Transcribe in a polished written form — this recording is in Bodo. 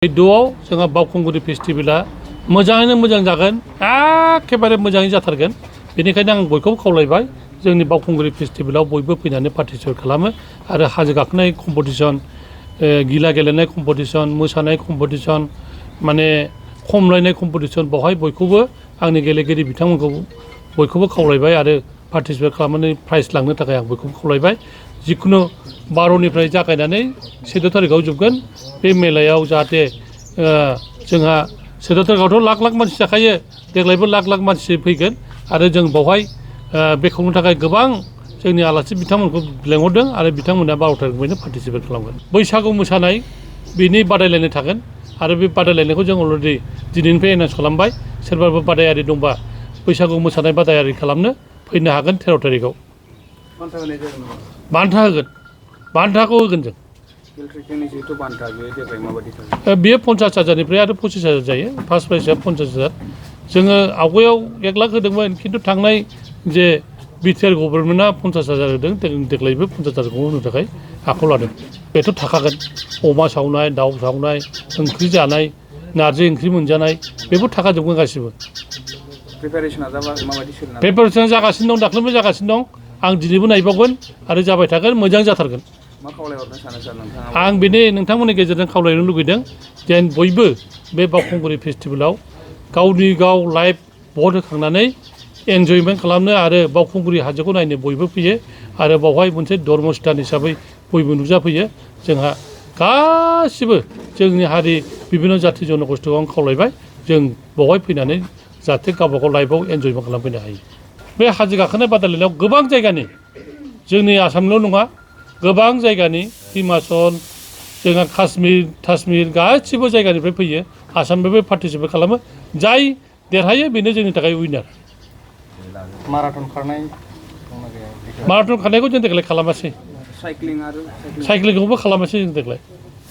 चैद्द'आव जोंहा बावखुंग्रि फेस्टिभेला मोजाङैनो मोजां जागोन एखेबारे मोजाङै जाथारगोन बेनिखायनो आं बयखौबो खावलायबाय जोंनि बावखुंग्रि फेस्टिभेलाव बयबो फैनानै पार्टिसिपेट खालामो आरो हाजो गाखोनाय कम्पिटिसन गिला गेलेनाय कम्पिटिसन मोसानाय कम्पिटिसन माने खमलायनाय कम्पिटिसन बेवहाय बयखौबो आंनि गेलेगिरि बिथांमोनखौ बयखौबो खावलायबाय आरो पार्टिसिपेट खालामनानै प्राइज लांनो थाखाय आं बयखौबो खावलायबाय जिखुनु 12निफ्राय जागायनानै 14 तारिखआव जोबगोन बे मेलायाव जाहाथे जोंहा 14 तारिखआवथ' लाख लाख मानसि जाखायो देग्लायबो लाख लाख मानसि फैगोन आरो जों बावहाय बेखेवनो थाखाय गोबां जोंनि आलासि बिथांमोनखौ लेंहरदों आरो बिथांमोना 12 तारिखनिफ्रायनो पार्टिसिपेट खालामगोन बैसागु मोसानाय बेनि बादायलायनाय थागोन आरो बे बादायलायनायखौ जों अलरेडि दिनैनिफ्राय एनाउन्स खालामबाय सोरबाबो बादायारि दंबा बैसागु मोसानाय बादायारि खालामनो फैनो हागोन 13 तारिखआव बान्था होगोन बान्थाखौ होगोन जों बेयो 50,000निफ्राय आरो 25,000 जायो फार्स्ट प्राइजआ 50,000 जोङो आवगायाव 1 लाख होदोंमोन खिन्थु थांनाय जे बिटिआर गभर्नमेन्टआ 50,000 होदों देग्लायबो 50,000खौ होनो थाखाय आखायाव लादों बेथ' थाखागोन अमा सावनाय दाउ सावनाय ओंख्रि जानाय नारजि ओंख्रि मोनजानाय बेफोर थाखाजोबगोन गासिबो प्रिपेरेसना जागासिनो दं दाख्लैबो जागासिनो दं आं दिनैबो नायबावगोन आरो जाबाय थागोन मोजां जाथारगोन आं बेनि नोंथांमोननि गेजेरजों खावलायनो लुगैदों जेन बयबो बे बावखुंग्रि फेस्टिभेलाव गावनि गाव लाइफ भट होखांनानै एन्जयमेन्ट खालामनो आरो बावखुंग्रि हाजोखौ नायनो बयबो फैयो आरो बावहाय मोनसे धर्म स्थान हिसाबै बयबो नुजाफैयो जोंहा गासिबो जोंनि हारि बिभिन्न जाथि जनगोष्ठीखौ आं खावलायबाय जों बावहाय फैनानै जाहाथे गावबा गाव लाइफआव एन्जयमेन्ट खालामफैनो हायो बे हाजो गाखोनाय बादायलायनायाव गोबां जायगानि जोंनि आसामल' नङा गोबां जायगानि हिमाचल जोंहा काश्मीर गासिबो जायगानिफ्राय फैयो आसामनिफ्राय पार्टिसिपेट खालामो जाय देरहायो बेनो जोंनि थाखाय उइनार माराथन खारनायखौ जों देग्लाय खालामासै साइक्लिंखौबो खालामासै जों देग्लाय